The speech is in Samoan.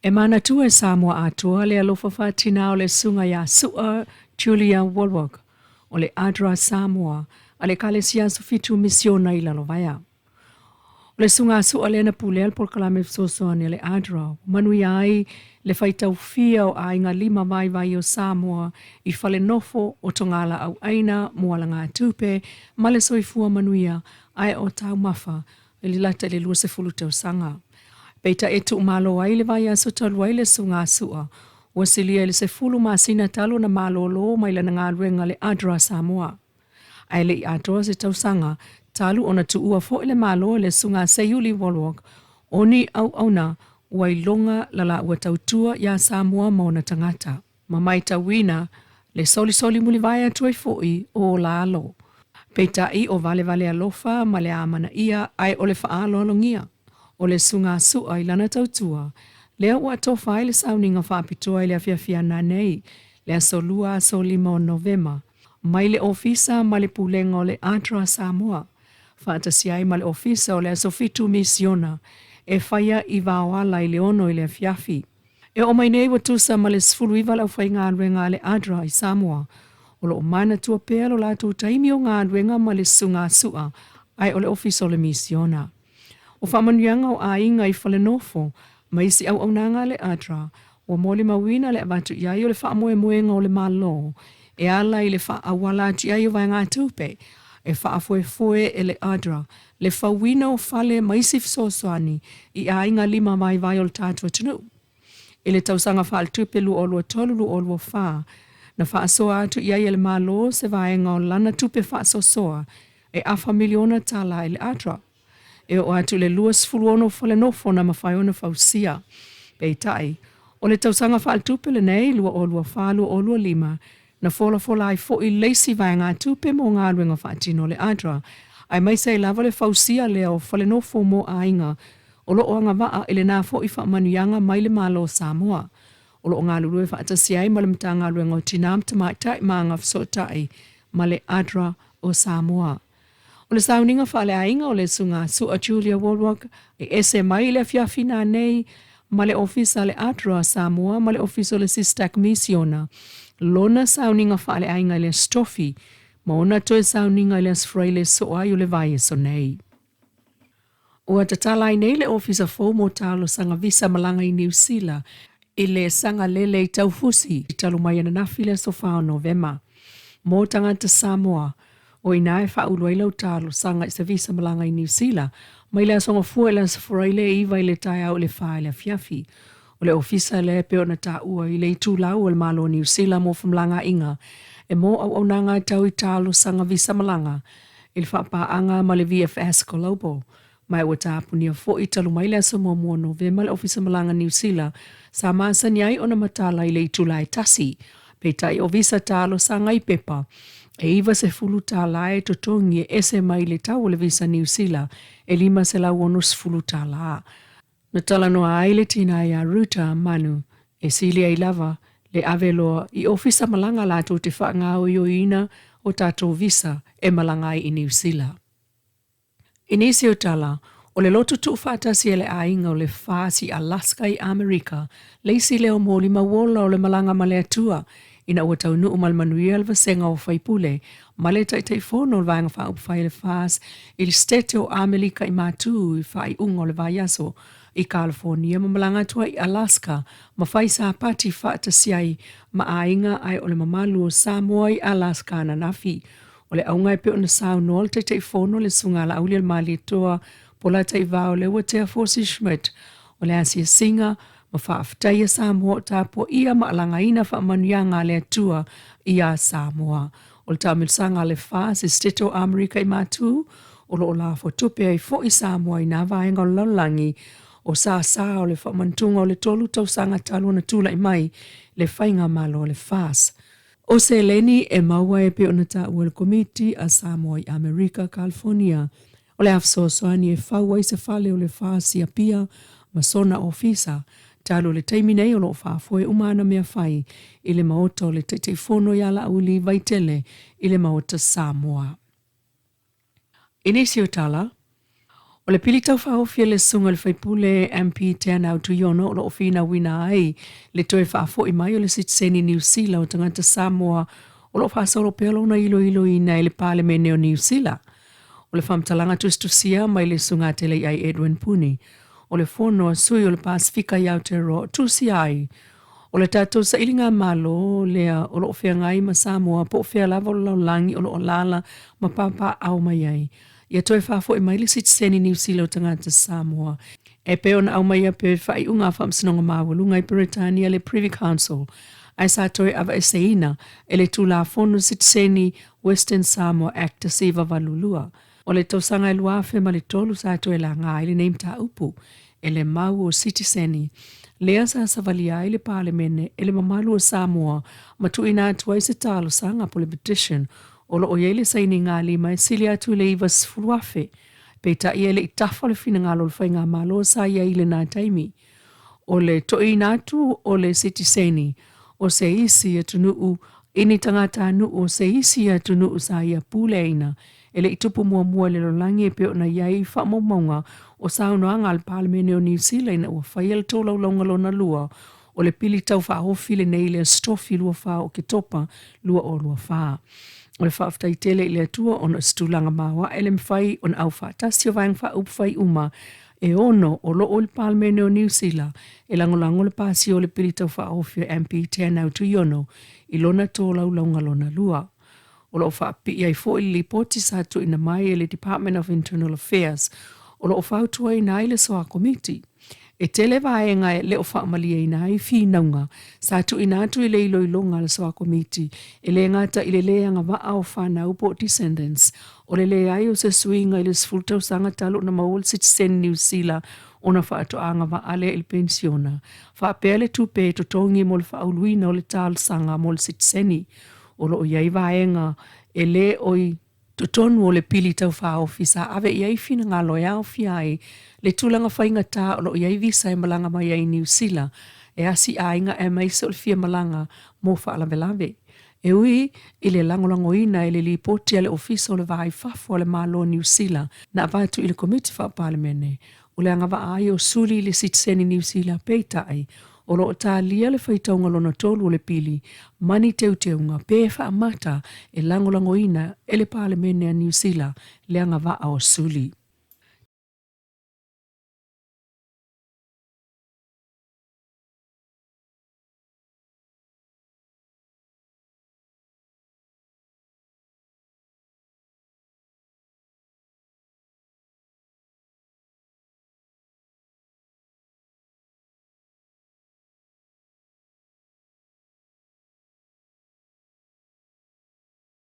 E manatua e Samoa atoa le alofa faatina o le Susuga ia Su'a Julia Wallwork o le ADRA Samoa a le Ekalesia Aso Fitu Misiona i Lalovaea. O le Susuga a Su'a lea na pulea le polokalame fesoasoani a le ADRA ua manuia ai le faitaufia o aiga lima vaivai o Samoa i fale nofo o togalaau aina mo alagatupe ma le soifua manuia ae o taumafa i le lata i le 20 tausaga. Peitai e tuumalo ai le vaiaso talu ai le Susuga a Su'a ua silia i le 10 masina talu ona malolo mai lana galuega le ADRA Samoa. Ae le i atoa se tausaga talu ona tuua foi le Malo e le Susuga a Seiuli Wallwork o ni auauna ua iloga la laua tautua iā Samoa ma ona tagata. Ma maitauina le solisoli mulivae atu ai foi o lalo. Peitai o valevale alofa ma le amanaia ae o le faaaloalogia o le Susuga a Su'a i lana tautua lea ua atofa ai le sauniga faapitoa i le afiafi ana nei, le aso Lua aso 5 o Novema, mai le Ofisa ma le Pulega o le ADRA Samoa, faatasi ai ma le Ofisa o le Aso Fitu Misiona, e faia i Vaoala i le 6 i le afiafi. E oo mai nei ua tusa ma le 19 le aufaigaluega a le ADRA i Samoa o lo o manatua pea lo latou taimi o galuega ma le Susuga a Su'a ae o le Ofisa o le Misiona. O faamanuiaga o aiga i falenofo ma isi auaunaga a le ADRA ua molimauina le avatu i ai o le faamoemoega o le Malo e ala i le faaauala atu i ai o vaegatupe e faafoefoe e le ADRA le fauina o fale ma isi fesoasoani i aiga lima vaivai o le tatou atunuu. I le tausaga faaletupe 2023/2024, na faasoa atu i ai e le Malo se vaega o lana tupe faasoasoa e afa miliona tala i le ADRA. E oo atu i le 26 falenofo na mafai ona fausia. Peitai, o le tausaga faaletupe lenei 2024/2025, Na folafola ai foi le isi vaegatupe mo galuega faatino a le ADRA, aemaise ai lava le fausia lea o falenofo mo aiga o lo o agavaa i lena foi faamanuiaga mai le Malo o Samoa. O lo o galulue faatasi ai ma le Matagaluega o Tina ma Tamaitai ma Agafesootai ma le ADRA o Samoa. O le sauniga faaleaiga o le Susuga Su'a Julia Wallwork e ese mai i le afiafi nanei ma le Ofisa le ADRA Samoa ma le Ofisa o le SYSTAC Misiona lona sauniga faaleaiga i le Aso Tofi ma ona toe sauniga i le Aso Faraile soo ai o le vaiaso nei. Ua tatala ai nei le Ofisa fou mo talosaga visa malaga i Niu Sila i le Sagalele i Taufusi talu mai ananafi le aso 4 o Novema. Mo tagata Samoa, o inā e faaulu ai lau talosaga i se visa malaga i Niu Sila mai le Aso Gafua i le Aso Faraile e 9 i le taeao i le 4 i le afiafi. O le ofisa lea e pei ona taua i le itulau o le Malo o Niu Sila mo femalagaaiga e mo auaunaga tau i talosaga visa malaga i le faapaaga ma le VFS Global, ma ua tapunia foi talu mai le aso 1 o Novema le Ofisa Malaga Niu Sila sa masani ai ona matala i le itula e tasi. Peitai o visa talosaga i pepa e $90 e totogi e ese mai le tau o le visa Niu Sila e $560. Na talanoa ai le tina iā Ruta Manu e sili ai lava le ave loa i ofisa malaga latou te faagaoioiina o tatou visa e malaga ai i Niu Sila. I nisi o tala, o le lotu tuufaatasi e le aiga o le FAS i Alaska i Amerika le isi leo molimau ola o le malaga ma le Atua ina ua taunuu ma le manuia le vasega o faipule ma le Taitaifono o le Vaega Faaupufai a le FAS i le Setete o Amelika i Matu i faaiuga o le vaiaso i Kalifonia ma malaga atu ai i Alaska ma fai sapati faatasi ai ma aiga ae o le mamalu o Samoa i Alaska ananafi. O le auga e pei ona saunoa le Taitaifono le Susuga Alaaulialemalietoa Polataivao Leuatea Fosi Schmidt, o le asiasiga ma faafetaia Samoa o tapuaia ma alagaina faamanuiaga a le Atua iā Samoa. O le taamilosaga a le FAS i Setete o Amerika i Matu, o lo o lafo tupe ai foi Samoa i nā vaega o le lalolagi o sāsā o le faamanatuga o le 3 tausaga talu ona tulai mai le faigamalo a le FAS. O seleni e maua e pei ona taua e le Komiti a Samoa i Amerika, California, O le a fesoasoani e fau ai se fale o le FAS i Apia ma sona ofisa, talu o le taimi nei o lo o faafoe uma ana mea fai i le Maota o le Taitaifono ia Laauli Vaitele i le Maota Samoa. I nisi o tala, O le pili taufaaofi a le Susuga i le Faipule MP Teanau Tuiono o lo o finauina ai le toe faafoi mai o le sitiseni Niu Sila o tagata Samoa o lo o faasolo pea lona iloiloina e le Palemene o Niu Sila. O le faamatalaga tusitusia mai le Susuga Teleiai Edwin Puni o le Fono a Sui o le Pasefika i Aotearoa o tusia ai O le tatou sailigamalo lea o lo o feagai ma Samoa po o fea lava o le lalolagi o lo o alaala ma papaaao mai ai, ia toe faafoi mai le sitiseni Niu Sila o tagata Samoa e pei ona aumaia pea i faaiuga a Faamasinoga Maualuga i Peretania le Privy Council ae sa toe aveeseina e le Tulafono Sitiseni Western Samoa Act 1982. O le tausaga e 2003 sa toe laga ai lenei mataupu e le mau o sitiseni, lea sa savalia ai le Palemene e le mamalu o Samoa ma tuuina atu ai se talosaga po o le petition o lo o i ai le sainigalima e sili atu i le 90,000. Peitai e le i tafa le finagalo o le faigamalo sa i ai i lena taimi. O le toeina atu o le sitiseni o se isi atunuu i ni tagatanuu o se isi atunuu sa ia puleaina e le i tupu muamua i le lalolagi e pei ona i ai faamaumauga o saunoaga a le Palemene o Niu Sila ina ua faia le tolaulauga lona lua o le Pili Tau Faaofi lenei i le Aso Tofi 24 o Oketopa 2024. O le faafetai tele i le Atua ona o se tulaga maoae le mafai ona aufaatasi o Vaega Faaupufai uma e ono o lo o i le Palemene o Niu Sila e lagolago le pasia o le Pili Tau Faaofi o MP Teanau Tuiono i lona tolaulauga lona lua. O lo o faapipii ai foi le lipoti sa tuuina mai e le Department of Internal Affairs o lo o fautuaina ai le Soa Komiti. E tele vaega e le o faamalieina ai finauga sa tuuina atu i le iloiloga a le Soa Komiti e le gata i le le agavaa o fanau po o descendants, o le leai o se suiga i le 10 tausaga talu ona maua le sitiseni Niu Sila ona faatoa agavaa lea i le penisiona, faapea le tupe e totogi mo le faauluina o le talosaga mo le sitiseni. O lo o i ai vaega e le o i totonu o le pili taufaaofi sa ave i ai finagalo e aofia ai le tulaga faigata o lo o i ai visa e malaga mai ai i Niu Sila e asi aiga aemaise o le fia malaga mo faalavelave. E ui i le lagolagoina e le lipoti a le Ofisa o le Va i Fafo a le Malo o Niu Sila na avatu i le Komiti Faa-Palemene o le agavaa ai o suli i le sitiseni Niu Sila peitai o lo o talia le faitauga lona tolu o le pili ma ni teuteuga pe faamata e lagolagoina e le Palemene a Niu Sila le agavaa o suli.